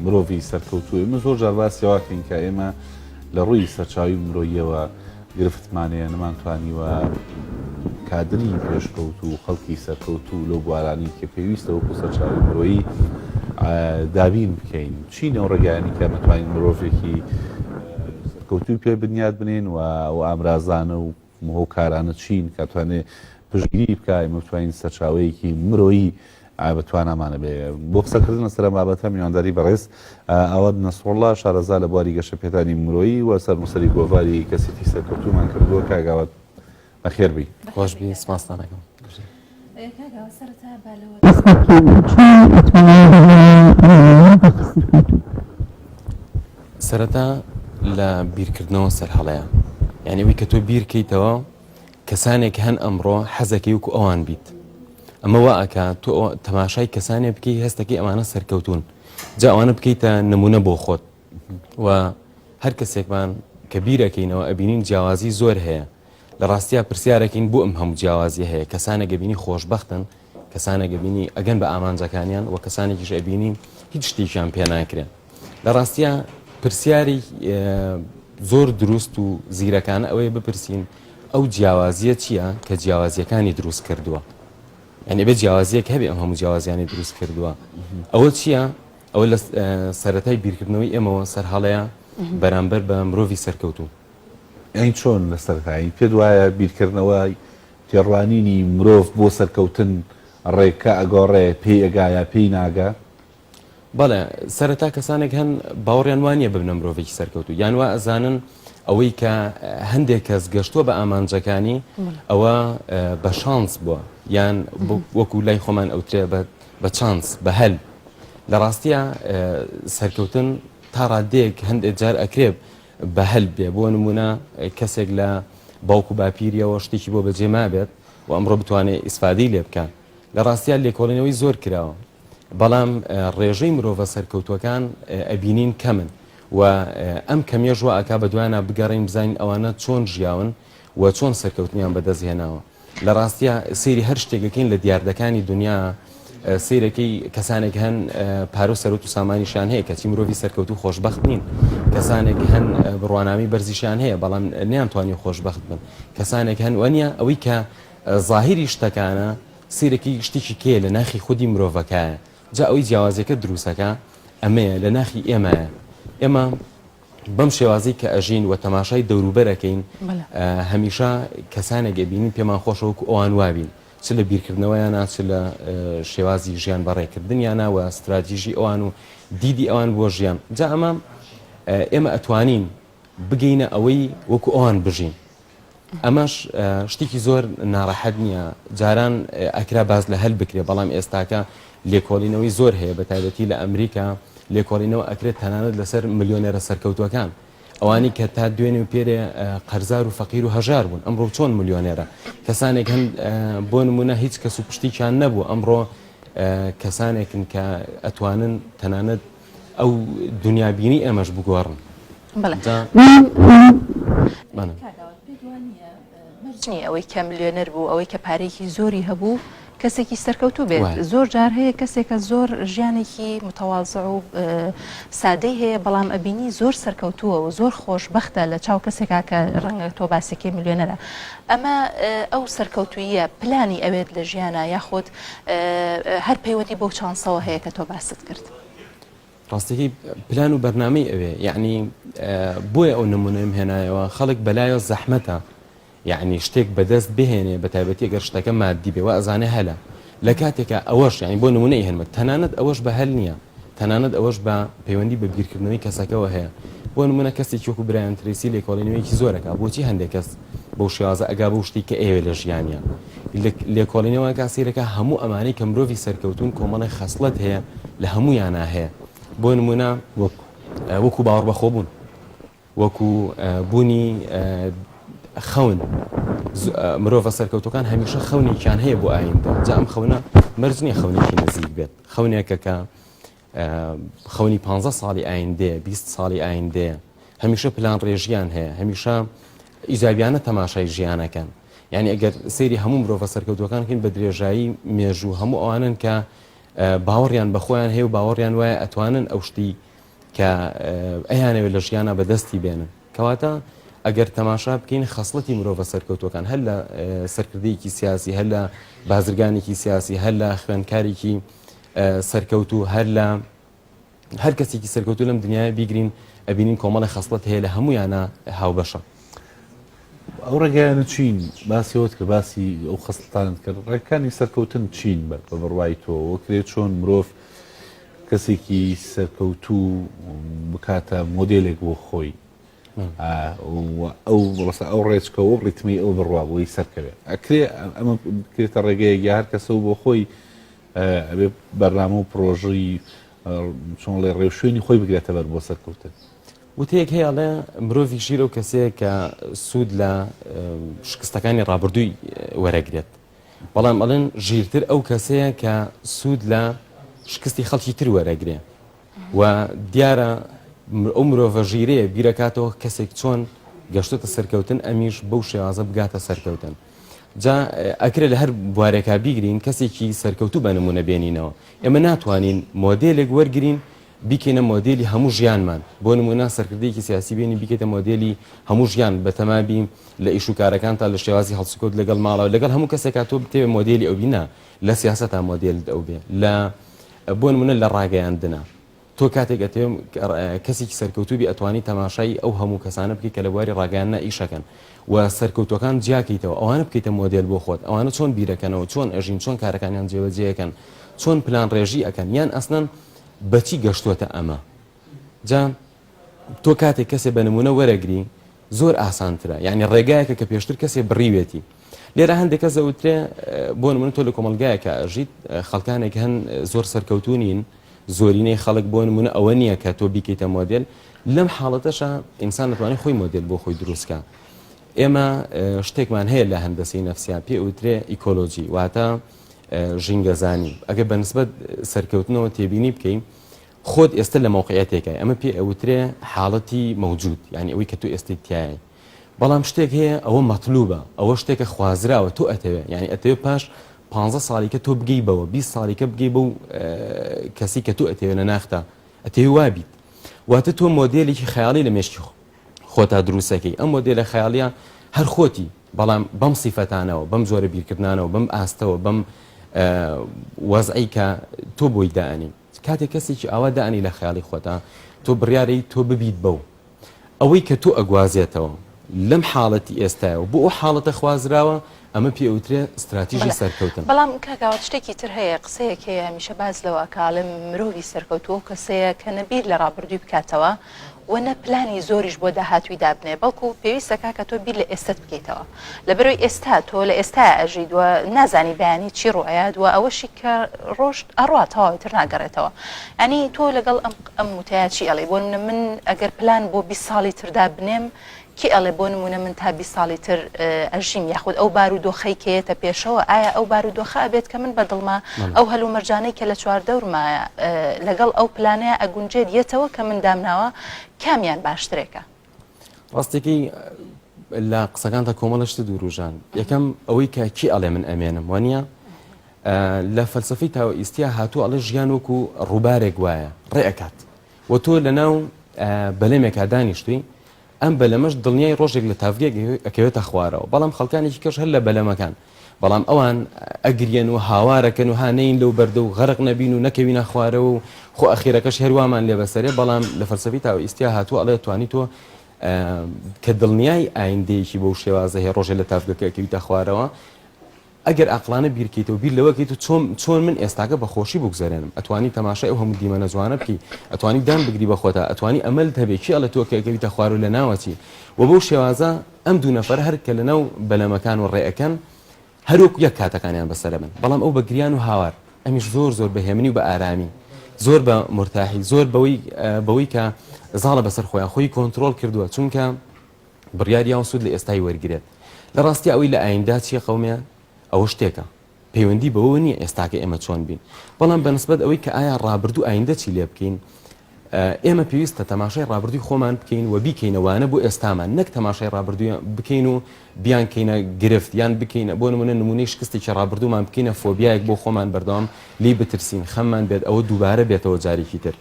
مرۆڤی سەرکەوتوو؟ ئێمە زۆر جار باسی ئەوە کەین کە ئێمە لە ڕووی سەرچاوی مرۆییەوە گرفتمان هەیە، نەمانتوانیوە کادری پێشکەوتوو و خەڵکی سەرکەوتوو لەو بوارانەی کە پێویستە وەکو سەرچاوی مرۆیی دابین بکەین. چین ئەو ڕێگایانەی کە بتوانین مرۆڤێکی سەرکەوتووی پێ بنیات بنێین و ئەو ئامرازانە و هۆکارانە چین کە توانێ پشتگیری بکا ئێمە بتوانین سەرچاوەیەکی مرۆیی بە توانامان هەبێ. بۆ قسەکردن لەسەر ئەم بابەتە میوانداری بەڕێز ئاوات نەسڕوڵڵا شارەزا لە بواری گەشەپێدانی مرۆیی و سەرنووسەری گۆڤاری کەسێتی سەرکەوتوومان کردووە. کاک ئاوات بەخێر بێی. خۆش بی سپاستان ئەکەم. کاک ئاوات سەرەتا با لەوە دەست پێ بکەین چۆن ئەتوانین ببینە مرۆڤێکی سەرکەوتوو؟ سەرەتا لە بیرکردنەوە سەر هەڵەیە یعنی ئەوەی کە تۆ بیرکەیتەوە کەسانێک هەن ئەمڕۆ حەزەکەی وەکو ئەوان بیت ئەمە وا ئەکا تۆ تەماشای کەسانێ بکەی هەستەکەی ئەمانە سەرکەوتون جا ئەوانە بکەیتە نمونە بۆ خۆت و هەر کەسێکمان کە بیرەکەینەوە ئەبینین جیاوازی زۆر هەیە لە ڕاستیا پرسیارەکەین بۆ ئەم هەموو جیاوازی هەیە کەسانێک ئەبینی خۆشبەختن کەسانێک ئەبینی ئەگەن بە ئامانجەکانیان و کەسانێکیش ئەبینی هیچ شتێکیان پێ ناکرێن لە ڕاستیا پرسیاری زۆر دروست و زیرەکانە ئەوەیە بپرسین ئەو جیاوازیە چییە کە جیاوازیەکانی دروست کردووە یعنی بێ جیاوازیەک هەبێ ئەم هەموو جیاوازیانی دروست کردووە ئەوە چییە ئەوە لە سەرەتای بیرکردنەوەی ئێمەوە سەرهەڵەیە بەرامبەر بە مرۆڤی سەرکەوتوو. یانی چۆن لە سەرەتایی؟ پێت وایە بیرکردنەوە تێڕوانینی مرۆڤ بۆ سەرکەوتن ڕێکە ئەگۆڕێ، پێی ئەگا یا پێی ناگا؟ بەڵێ، سەرەتا کەسانێک هەن باوەڕیان وا نییە ببنە مرۆڤێکی سەرکەوتوو، یان وا ئەزانن ئەوەی کە هەندێک کەس گەشتووە بە ئامانجەکانی ئەوە بە شانس بووە، یان وەکو لای خۆمان ئەوترێ بە چانس، بە هەل. لە ڕاستیا سەرکەوتن تا ڕاددەیەک هەندێک جار ئەکرێ بە هەل بێ، بۆ نموونە کەسێک لە باوک و باپیریەوە شتێکی بۆ بەجێ مابێت و ئەمڕۆ بتوانێ ئیسفادەی لێ بکا. لە ڕاستیا لێکۆڵینەوەی زۆر کراوە، بەڵام ڕێژەی مرۆڤە سەرکەوتووەکان ئەبینین کەمن و ئەم کەمیەش وا ئەکا بەدوایانا بگەڕێین بزانین ئەوانە چۆن ژیاون و چۆن سەرکەوتنیان بەدەست هێناوە. لە ڕاستیا سەیری هەر شتێک ئەکەین لە دیاردەکانی دونیا سەیرەکەی کەسانێک هەن پارە و سەروەت و سامانیشیان هەیە کەچی مرۆڤی سەرکەوتوو خۆشبەخت نین کەسانێک هەن بڕوانامەی بەرزیشیان هەیە بەڵام نەیانتوانی خۆشبەخت بن کەسانێک هەن وانە ئەوەی کە زاهیری شتەکانە سیرەکی شتێکی کێ لە ناخی خودی مرۆڤەکایە جا ئەوەی جیاوازیەکە دروستەکە ئەمەیە لە ناخی ئێمەیە ئێمە بەم شێوازەی کە ئەژین و تەماشای دەوروبەر ئەکەین هەمیشە کەسانێک ئەبینین پێمان خۆشە وەکو ئەوان وابین چ لە بیرکردنەوەیانە چ لە شێوازی ژیان بەڕێکردنیانە و ستراتیژی ئەوان و دیدی ئەوان بۆ ژیان جا ئەمە ئێمە ئەتوانین بگەینە ئەوەی وەکو ئەوان بژین ئەمەش شتێکی زۆر ناڕەحەت نییە، جاران ئەکرا باس لە هەل بکرێ، بەڵام ئێستاکە لێکۆڵینەوەی زۆر هەیە بە تایبەتی لە ئەمریکا لێکۆڵینەوە ئەکرێت تەنانەت لەسەر ملیۆنێرە سەرکەوتووەکان ئەوانی کە تا دوێنێ و پێرێ قەرزار و فەقیر و هەژار بوون ئەمڕۆ چۆن ملیۆنێرە کەسانێک هەن بۆ نمونە هیچ کەس و پشتیکیان نەبوو ئەمڕۆ کەسانێکن کە ئەتوانن تەنانەت ئەو دنیابینی ئێمەش بگۆڕن. بەڵێ. مەرج نییە ئەوەی کە ملیۆنەر بوو ئەوەی کە پارەیەکی زۆری هەبوو کەسێکی سەرکەوتوو بێت زۆر جار هەیە کەسێکە زۆر ژیانێکی متەوازع و سادەی هەیە بەڵام ئەبینی زۆر سەرکەوتووە و زۆر خۆشببختە لە چاو کەسێکا کە ڕەنگە تۆ باسەکەی ملیۆنەرە ئەمە ئەو سەرکەوتویە پلانی ئەوێت لە ژیانە یاخود هەر پەیوەندی بەو چانسەوە هەیە کە تۆ باست کرد. ڕاستەکەی پلان و بەرنامەی ئەوێ یەعنی بۆیە ئەو نمونەیەم هێنایەوە خەڵک بەلایەوە زەحمەتە یەعنی شتێک بەدەست بهێنێ بە تایبەتی گەر شتەکە مادی بێ وا ئەزانێ هەلە لە کاتێکا ئەوەش یعنی بۆ نمونە ئیهێنمە تەنانەت ئەوەش بە هەل نییە تەنانەت ئەوەش بە پەیوەندی بە بیرکردنەوەی کەسەکەوە هەیە بۆ نمونە کەسێکی وەکو برایان تریسی لێکۆڵینەوەیەکی زۆرەکە بۆچی هەندێک کەس بەو شێوازە ئەگا بەو شتەی کە ئەیەوێ لە ژیانیا لێکۆڵینەوەکە سەیرەکە هەموو ئەمانەی کە مرۆڤی سەرکەوتوون کۆمەڵێک خەسڵەت هەیە لە هەموویانا هەیە بۆ نمونە وەکو باوەڕ بەخۆبوون وەکو بوونی خەون مرۆڤە سەرکەوتوەکان هەمیشە خەونێکیان هەیە بۆ ئایندە جا ئەم خەونە مەرج نییە خەونێکی نزیک بێت خەونێکە کە خەونی پ ساڵی ئایندەیە 20 ساڵی ئایندەیە هەمیشە پلان ڕێژیان هەیە هەمیشە ئیجابیانە تەماشای ژیانەکەن یعنی ئەگەر سەیری هەموو مرۆڤە سەرکەوتوەکان کەین بە درێژایی مێژوو هەموو ئەوانن کە باوەڕیان بە خۆیان هەیە و باوەڕیان وایە ئەتوانن ئەو شتی. کە ئەیانەوێت لە ژیانا بەدەستی بێنن. کەواتە ئەگەر تەماشا بکەین خەسڵەتی مرۆڤە سەرکەوتووەکان هەر لە سەرکردەیەکی سیاسی، هەر لە بازرگانێکی سیاسی، هەر لە خوێندکارێکی سەرکەوتوو، هەر لە هەر کەسێکی سەرکەوتوو لەم دنیایە بیگرین ئەبینین کۆمەڵی خەسڵەت هەیە لە هەموویانە هاوبەشە. ئەو ڕێگایانە چین؟ باسی ئەوەت کرد، باسی ئەو خەسڵەتانەت کرد، ڕێگەکانی سەرکەوتن چین بە بڕوای تۆ؟ وەکرێ چۆن مرۆڤ کەسێکی سەرکەوتوو بکاتە مۆدێلێک بۆ خۆی ئەو ڕسە ئەو ڕێچکە و ڕیتمی ئەو بڕوا بۆی سەرکەوێت ئەکرێ ئەمە بکرێتە ڕێگەیەک یا هەر کەسە و بۆ خۆی ئەبێ بەرنامە و پرۆژەی چۆنڵێ ڕێوشوێنی خۆی بگرێتە بەر بۆ سەرکەوتن. وتەیەک هەیە ئەڵێ مرۆڤی ژیر ئەو کەسەیە کە سوود لە شکستەکانی ڕابردووی وەرەگرێت بەڵام ئەڵێن ژیرتر ئەو کەسەیە کە سوود لە شکستی خەڵکی تر وەرەگرێ و دیارە ئەو مرۆڤە ژیرەیە بیرەکاتەوە کەسێک چۆن گەشتۆتە سەرکەوتن ئەمیش بەو شێوازە بگاتە سەرکەوتن. جا ئەکرێ لە هەر بوارێکا بیگرین کەسێکی سەرکەوتوو بە نمونە بێنینەوە ئێمە ناتوانین مۆدێلێک وەرگین بیکەینە مۆدێلی هەموو ژیانمان، بۆ نموونە سەرکردەیەکی سیاسی بێنی بیکەیتە مۆدێلی هەموو ژیان، بەتەمابی لە ئیش و کارەکانتا، لە شێوازی هەڵسوکەوت لەگەڵ ماڵەوە، لەگەڵ هەموو کەسێکا تۆ بتەوێ مۆدێلی ئەو بی، نا، لە سیاسەتا مۆدێلت ئەو بێ، لە بۆ نموونە لە ڕاگەیاندنا تۆ کاتێک ئەتەوێ کەسێکی سەرکەوتوو بی ئەتوانی تەماشای ئەو هەموو کەسانە بکەی کە لە بواری ڕاگەیاندنا ئیشەکەن و سەرکەوتووەکان جیاکەیتەوە، ئەوانە بکەیتە مۆدێل بۆ خۆت، ئەوانە چۆن بیرەکەنەوە، چۆن ئەژین، چۆن کارەکانیان جێبەجێ ئەکەن، چۆن پلانڕێژی ئەکەن، یان ئەسلەن بەچی گەشتۆتە ئەمە؟ جا تۆ کاتێک کەسێ بە نمونە وەرەگری زۆر ئاسانترە یعنی ڕێگایەکە کە پێشتر کەسێ بڕیوێتی لێرە هەندێک کەس ئەوترێ بۆ نمونە تۆ لە کۆمەڵگایەکە ئەژیت خەڵکانێک هەن زۆر سەرکەوتوو نین زۆرینەی خەڵک بۆ نمونە ئەوە نییە کە تۆ بیکەیتە مۆدێل لەم حاڵەتەشا ئینسان دەتوانێت خۆی مۆدێل بۆ خۆی دروستکە ئێمە شتێکمان هەیە لە هەندەسەی نەفسیان پێ ئەوترێ ئیکۆلۆجی واتە ژینگەزانی ئەگەر بە نسبەت سەرکەوتنەوە تێبینی بکەی خۆت ئێستا لە مەوقعیەتێکای ئەمە پێ ئەوترێ حاڵەتی مەوجود یعنی ئەوەی کە تۆ ئێستەی تایە بەڵام شتێک هەیە ئەوە مەطلوبە ئەوە شتێکە خوازراوە تۆ ئەتەوێ یعنی ئەتەوێ پاش پ ساڵی کە تۆ بگەی بەوە 20 ساڵی کە بگەی بەو کەسی کە تۆ ئەتەوێ لە ناختا ئەتەوێ وابیت واتە تۆ مۆدێلێکی خەیاڵی لە مێشکی خۆتا دروستەکەی ئەم مۆدێلە خەیاڵیە هەر خۆتی بەڵام بەم سیفەتانەوە بەم جۆرە بیرکردنانەوە بەم ئاستەوە بەم وەزعی کە تۆ بۆی دائەنی کاتێک کەسێکی ئاوا دائەنی لە خەیاڵی خۆتا تۆ بڕیارەی تۆ ببیت بەو ئەوەی کە تۆ ئەگوازێتەوە لەم حاڵەتی ئێستایەوە بۆ ئەو حاڵەتە خوازراوە ئەمە پێ ئەوترێ ستراتیژی سەرکەوتن. بەڵام کاک ئاوات شتێکی تر هەیە قسەیەک هەیە هەمیشە باس لەوە ئەکا ئەڵێ مرۆڤی سەرکەوتوو ئەو کەسەیە کە نە بیر لە ڕابردووی بکاتەوە و نە پلانی زۆریش بۆ داهاتووی دابنێ بەڵکو پێویستە کاکە تۆ بیر لە ئێستەت بکەیتەوە لەبەرەوەی ئێستا تۆ لە ئێستایا ئەژیت و نازانی بەیانی چی ڕوئەیات و ئەوەشی کە ڕۆشت ئەڕوا تەواوی تر ناگەڕێتەوە ئەنی تۆ لەگەڵ ئەم ئەم وتەیە چی ئەڵێی بۆ نمونە من ئەگەر پلان بۆ 20 ساڵی تر دابنێم کێ ئەڵێ بۆ نمونە من تا 20 ساڵی تر ئەژیم یاخود ئەو بارودۆخەی کە یەتە پێشەوە ئایا ئەو بارودۆخە ئەبێت کە من بەدڵمە ئەو هەلومەرجانەی کە لە چواردەورمایە لەگەڵ ئەو پلانەیە ئەگونجێت یەتەوە کە من دامناوە کامیان باشترێکە؟ ڕاستەکەی لە قسەکانتا کۆمەڵە شتت وروژان یەکەم ئەوەی کە کی ئەڵێ من ئەمێنم وانە لە فەلسفەی تاوئیستیا هاتوو ئەڵێ ژیان وەکو ڕووبارێک وایە ڕێ ئەکات و تۆ لەناو بەلەمێکا دانیشتووی ئەم بەلەمەش دڵنیای ڕۆژێک لە تاڤگەیەک ئەکەوێتە خوارەوە، بەڵام خەڵکانێکی کەش هەر لە بەلەمەکان، بەڵام ئەوان ئەگریەن و هاوارەکەن و ها نەین لەو بەردە و غەرق نەبین و نەکەوینە خوارەوە و خۆ ئەخیرەکەشی هەر وامان لێ بەسەرێ، بەڵام لە فەلسەفەی تاوئیستیا هاتووە ئەڵێ توانی تۆ کە دڵنیای ئایندەیەکی بەو شێوازە هەیە ڕۆژێ لە تاڤگەکە ئەکەویتە خوارەوە، ئەگەر ئاقڵانە بیرکەیتەوە بیر لەوە کەیت چۆن چۆن من ئێستاکە بە خۆشی بگوزەرێنم ئەتوانی تەماشای ئەو هەموو دیمەنە جوانە بکەی ئەتوانی دان بگری بە خۆتا ئەتوانی ئەمەلت هەبێ کێ ئەڵێ تۆ کە ئەکەویتە خوار و لەناوەچی وە بەو شێوازە ئەم دوو نەفەرە هەر کە لەناو بەلەمەکان و ڕێ ئەکەن هەر وەکو یەک کاتەکانیان بەسەرە بن بەڵام ئەو بە گریان و هاوار ئەمیش زۆر زۆر بە هێمنی و بە ئارامی زۆر بە مورتاحی زۆر بەوەی بەوەی کە زاڵە بەسەر خۆیان خۆی کۆنترۆڵ کردووە چونکە بڕیاری یاوە سوود لە ئێستای وەرگرێت. لە ڕاستیا ئەوەی لە ئایندە چی ئەقەومێ ئەوە شتێکە پەیوەندی بەوەوە نییە ئێستاکە ئێمە چۆن بین. بەڵام بە نسبەت ئەوەی کە ئایا ڕابردوو ئایندە چی لێ بکەین ئێمە پێویستە تەماشای ڕابردووی خۆمان بکەین و بیکەینە وانە بۆ ئێستامان نەک تەماشای ڕابردووی بکەین و بیانکەینە گرفت یان بکەینە بۆ نمونە نمونەی شکستێکی ڕابردوومان بکەینە فۆبیایەک بۆ خۆمان بەردەوام لێی بترسین خەممان بێت ئەوە دووبارە بێتەوە جارێکی تر.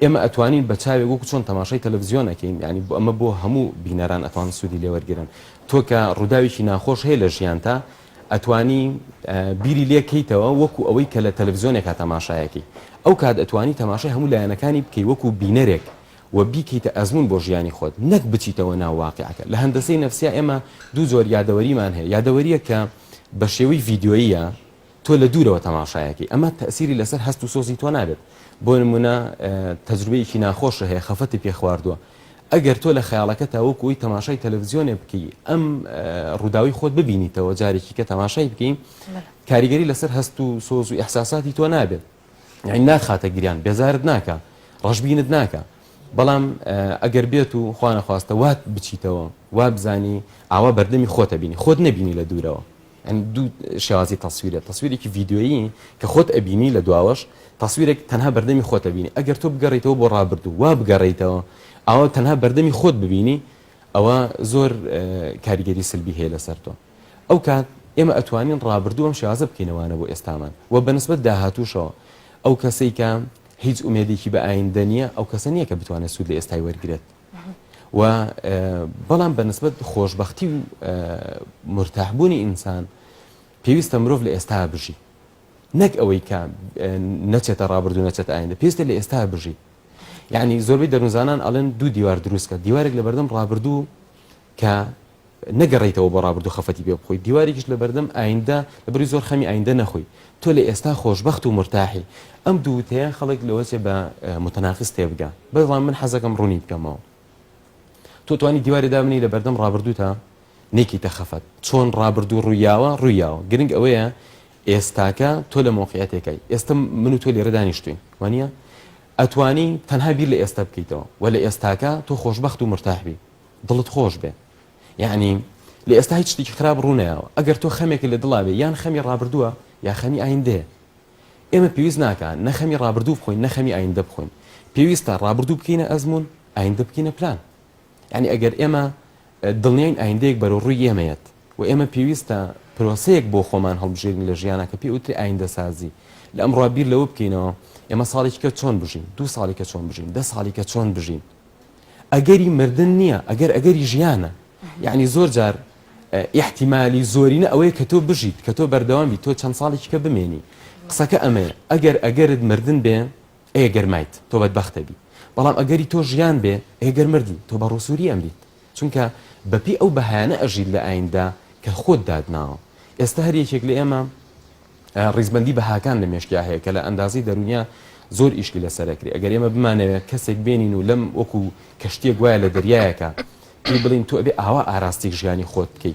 ئێمە ئەتوانین بە چاوێک وەکو چۆن تەماشای تەلەفزیۆن ئەکەین یانی ئەمە بۆ هەموو بینەران ئەتوان سوودی لێ وەرگرن تۆ کە ڕووداوێکی ناخۆش هەیە لە ژیانتا ئەتوانی بیری لێ کەیتەوە وەکو ئەوەی کە لە تەلەفزیۆنێکا تەماشایەکەی ئەو کات ئەتوانی تەماشای هەموو لایەنەکانی بکەی وەکو بینەرێک و بیکەیتە ئەزموون بۆ ژیانی خۆت نەک بچیتەوە ناو واقیعەکە لە هەندەسەی نەفسیا ئێمە دوو جۆر یادەوەریمان هەیە یادەوەریەک کە بە شێوەی ڤیدیۆییە تۆ لە دوورەوە تەماشایەکەی ئەمە تەئسیری لەسەر هەست و سۆزی تۆ نابێت بۆ نمونە تەجروبەیەکی ناخۆشە هەیە خەفەتی پێ خواردووە ئەگەر تۆ لە خەیاڵەکەتا وەکو ئەوی تەماشای تەلەفزیۆنێ بکەی ئەم ڕووداوی خۆت ببینیتەوە جارێکی کە تەماشای بکەی کاریگەری لەسەر هەست و سۆز و ئیحساساتی تۆ نابێت یعنی ناخاتە گریان بێزارت ناکە ڕەشبینت ناکە بەڵام ئەگەر بێت و خوانەخواستە وات بچیتەوە وا بزانی ئاوا بەردەمی خۆتە بینی خۆت نەبینی لە دوورەوە یانی دوو شێوازی تەسویرە تەسویرێکی ڤیدیۆیی کە خۆت ئەبینی لە دواوەش تەسویرێک تەنها بەردەمی خۆت ئەبینی ئەگەر تۆ بگەڕیتەوە بۆ ڕابردوو وا بگەڕیتەوە ئەوە تەنها بەردەمی خۆت ببینی ئەوە زۆر کاریگەری سلبی هەیە لەسەر تۆ ئەو کات ئێمە ئەتوانین ڕابردوو ئەم شێوازە بکەینەوانە بۆ ئێستامان و بەنسبەت داهاتووشەوە ئەو کەسەی کە هیچ ئومێدێکی بە ئایندە نییە ئەو کەسە نییە کە بتوانێت سوود لە ئێستای وەرگێت و بەڵام بە نسبەت خۆشبەختی و مورتاح بوونی ئینسان پێویستە مرۆڤ لە ئێستا بژی نەک ئەوەی کە نەچێتە ڕابردوو نەچێتە ئایندە پێویستە لە ئێستا بژی یعنی زۆربەی دەروونزانان ئەڵێن دوو دیوار دروستکە دیوارێک لە بەردەم ڕابردوو کە نەگەڕێیتەوە بۆ ڕابردوو خەفەتی پێ بخۆی، دیوارێکیش لە بەردەم ئایندە لەبری زۆر خەمی ئایندە نەخۆی، تۆ لە ئێستا خۆشبەخت و مورتاحی. ئەم دوو وتەیە خەڵک لەوەچێ بە متناقض تێبگا، بەڵام من حەزەکەم ڕوونی بکەمەوە. تۆ توانی دیوارێ دابنێی لە بەردەم ڕابردووتا نەیکەیتە خەفەت، چۆن ڕابردوو ڕوویاوە ڕوویاوە، گرنگ ئەوەیە ئێستاکە تۆ لە مەوقیعەتێکای، ئێستە من و تۆ لێرە دانیشتووین، وانییە؟ ئەتوانی تەنها بیر لە ئێستە بکەیتەوە و لە ئێستاکە تۆ خۆشبەخت و مورتاح بی. دڵت خۆش بێ یەعنی لە ئێستا هیچ شتێکی خراپ ڕوو نەیاوە ئەگەر تۆ خەمێکت لە دڵا بێ یان خەمی ڕابردووە یا خەمی ئایندەیە ئێمە پێویست ناکا نە خەمی ڕابردوو بخۆین نە خەمی ئایندە بخۆین پێویستە ڕابردوو بکەینە ئەزموون ئایندە بکەینە پلان یعنی ئەگەر ئێمە دڵنیاین ئایندەیەک بەرەو ڕووی ئێمەیەت و ئێمە پێویستە پرۆسەیەک بۆ خۆمان هەڵبژێرین لە ژیانا کە پێی ئوترێ ئایندەسازی. لە ئەمڕۆ بیر لەوە بکەینەوە ئێمە ساڵێکی کە چۆن بژین، دوو ساڵی کە چۆن بژین، دە ساڵی کە چۆن بژین. ئەگەری مردن نییە، ئەگەر ئەگەری ژیانە. یعنی زۆر جار ئیحتیمالی زۆرینە ئەوەیە کە تۆ بژیت، کە تۆ بەردەوام بیت، تۆ چەند ساڵێکی کە بمێنی. قسەکە ئەمەیە، ئەگەر ئەگەرت مردن بێ، ئەی گەر مایت، تۆ بەدبەختە بی. بەڵام ئەگەری تۆ ژیان بێ، ئەی گەر مردی، تۆ بە ڕووسووری ئەمریت. چونکە بەپێی ئەو بەهایانە ئەژیت لە ئایندە کە خۆت داتناوە. ئێستا هەر یەکێک لە ئێمە ڕیزبەندی بەهاکان لە مێشکیا هەیە کە لە ئەندازەی دەروونیا زۆر ئیشی لەسەر ئەکرێ. ئەگەر ئێمە بمانەوێ کەسێک بێنین و لەم وەکو کەشتییەک وایە لە دەریایەکا پێی بڵێین تۆ ئەبێ ئاوا ئاراستەی ژیانی خۆت بکەی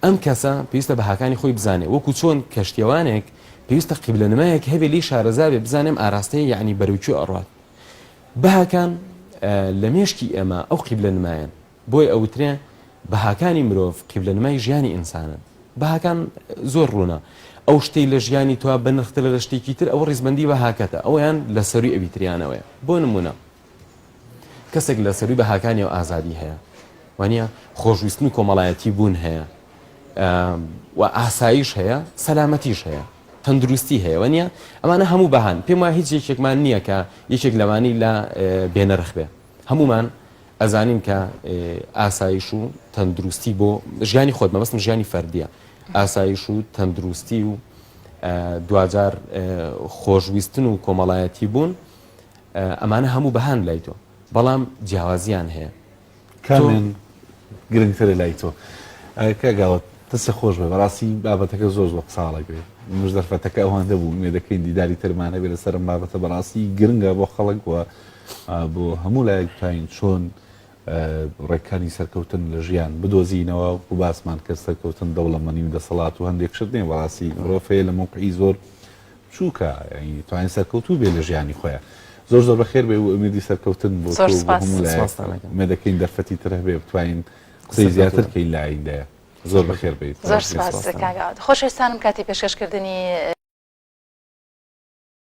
ئەم کەسە پێویستە بەهاکانی خۆی بزانێ وەکو چۆن کەشتیەوانێک پێویستە قیبلەنمایەک هەبێ لێی شارەزا بێ بزانێ ئەم ئاراستەیە یەعنی بەرەو کوێ ئەڕوات. بەهاکان لە مێشکی ئێمە ئەو قیبلەنمایەن. بۆیە ئەوترێ بەهاکانی مرۆڤ قیبلەنمای ژیانی ئینسانن. بەهاکان زۆر ڕوونە. ئەو شتەی لە ژیانی تۆ بەنرخترە لە شتێکی تر ئەوە ڕیزبەندی بەهاکەتە. ئەویان لە سەرووی ئەوی تریانەوەیە. بۆ نموونە کەسێک لە سەرووی بەهاکانیەوە ئازادی هەیە. وانییە؟ خۆشویستن و کۆمەڵایەتی بوون هەیە. و ئاسایش هەیە، سەلامەتیش هەیە. تەندروستی هەیە وانیە؟ ئەمانە هەموو بەهان پێم وایە هیچ یەکێکمان نییە کە یەکێک لەوانی لا بێنرخ بێ هەمومان ئەزانین کە ئاسایش و تەندروستی بۆ ژیانی خۆت مەبەستم ژیانی فەردیە ئاسایش و تەندروستی و دواجار خۆشویستن و کۆمەڵایەتی بوون ئەمانە هەموو بەهان لای تۆ بەڵام جیاوازیان هەیە کامیان گرنگترە لای تۆ؟ کاک ئاوات دەستت خۆش بێ بەڕاستی بابەتەکە زۆر زۆر قساڵە گرێ منش دەرفەتەکە ئەوەندە بوو ئومێد دەکەین دیداری ترمان هەبێ لەسەر ئەم بابەتە بەڕاستی گرنگە بۆ خەڵک و بۆ هەموو لایەک بتوانین چۆن ڕێکانی سەرکەوتن لە ژیان بدۆزینەوە و باسمان کرد سەرکەوتن دەوڵەمەنی و دەسەڵات و هەندێک شت نییە بەڕاستی مرۆڤ هەیە لە مەوقعی زۆر بچووکە یانی توانێت سەرکەوتوو بێ لە ژیانی خۆیان زۆر زۆر بەخێر بێ و ئومێدی سەرکەوتن بۆ زۆر تۆ و بۆ سپاس. هەموو لایەک سپاستان ئەکەم. ئومێد دەکەین دەرفەتی تر هەبێ بتوانین قسەی زیاتر کەین لە ئایندەیە زۆر بەخێر بێیت زۆر سپاس سپاستان. کاک ئاوات. خۆشەویستانم کاتی پێشکەشکردنی.